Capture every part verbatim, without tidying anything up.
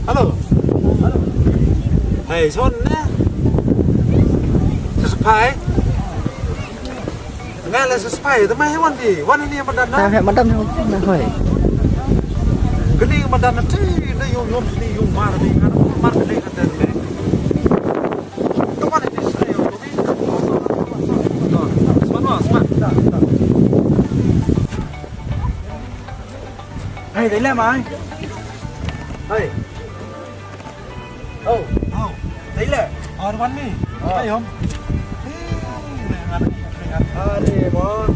Hello. Hey, son ne? Sa spy. Nga la sa spy, te mai wan di, wan ini madan na. Hai, madan na hoi. Kini madan na ti, na yung yung sini yung mar ni, kan mar ni kan ni. Te wan ini sini yung tu ni. Sman, sman. Hey, dai le mai. Hey. Oh, oh. Dai le. Ar wan ni. Oh. Ayom. Are mo.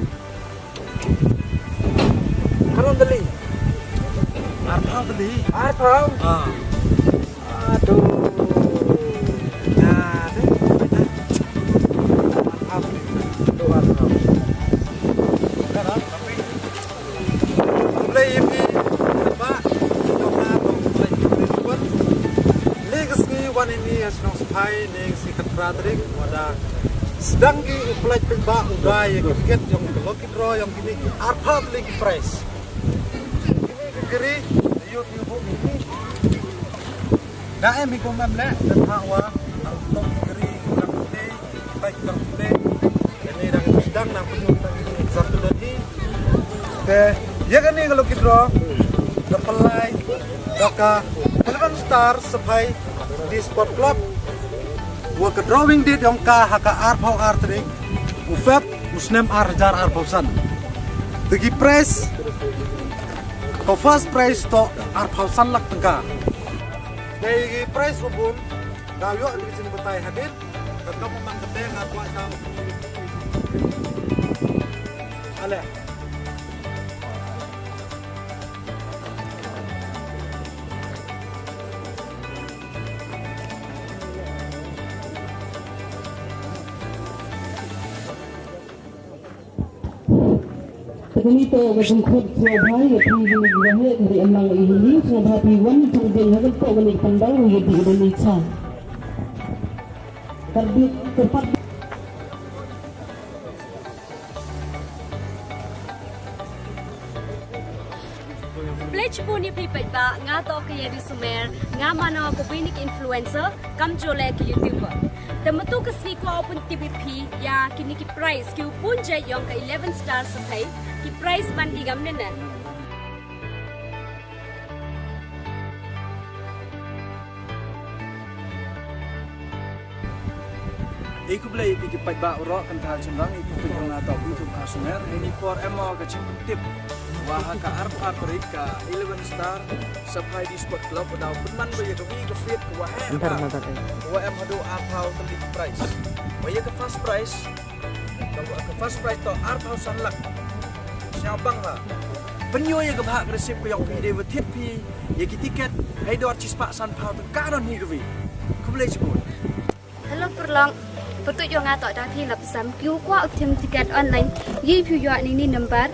Kalam dali. Ar phaw dali. Ar phaw. Ah. Aduh. Ya, deh. Ar phaw. Aduh, ar phaw. Dah lah, tapi Khublei ïa phi, ba, jong nga to khublei ïa phi. Ne ka sngi wan ïa ngi ha shnong Sphai, ne ka sngi khatphra tarik, wada sdang ki u pynlait paidbah u bai ïa ki tiket jong ka lucky draw jong kine ki arphaw tylli ki prize. Kine ki kari, ïa u, ïa u, ïa u. Da em hi kum em leh, da tha wa, da u tong kari, u rang kari, bai kar kari. Kani da ka sdang na pynjur ta exam tu da hi. Te, ïa kani ka lucky draw, da pynlait, da ka eleven star Sphai D Sport Club. Wa ka drawing date yong ka ha ka arphaw ar tarik, u Feb, u snem ar hajar arphaw san. Te ki prize, ka first prize to arphaw san lak tyngka. Te ki prize wa bun, Daw ïoh ïa ka jingbatai hadien, ka kam man ka te nga kwah sam. Ale. Te kane to ka jingkhot sngewbha ïa phi ïa ki waheh ka ri Amlang ïa hi sngewbha phi wan jingdeng ha kane to kane ka pandal ïa phi ïa dei cha. Karbit kyrpad. Khublei chibun ïa phi paidbah, nga to ka Yadi Sumer, nga mano ka bini ka influencer. Kamjooh leh ki YouTuber. Te mynta ka sngi kwah u pyntip ïa phi ïa kine ki prize, ki u bun jait yong ka eleven star Sphai, ki prize ban ki gam ne ne. Ei khublei ïa phi ki paidbah baroh, kan thaw chynrang ïa phi ki jong nga to u YouTube ha Sumer, heini por em ka jingpyntip. Wa ha ka arphew tarik ka eleven star Sphai D Sport Club, u daw pynman ba ïa ka wi ka fit ka wa em. Ntar, ha. Ntar, eh. Ka wa em haduh arphew tylli prize. Ba ïa ka first prize. Ka wa, ka first prize to arphew san lak. Sngewbang ha. Pynïoh ïa ka bhah ka receipt ka yong phi dei wa thied phi ïa ki tiket. Hei dor chispah sanphew tyngka don hi ka wi. Khublei chibun. Hello pyrlok, pyrtuid ïa nga to da phi la psam ki u kwah u them tiket online, ïa phi ïoh ni ni number.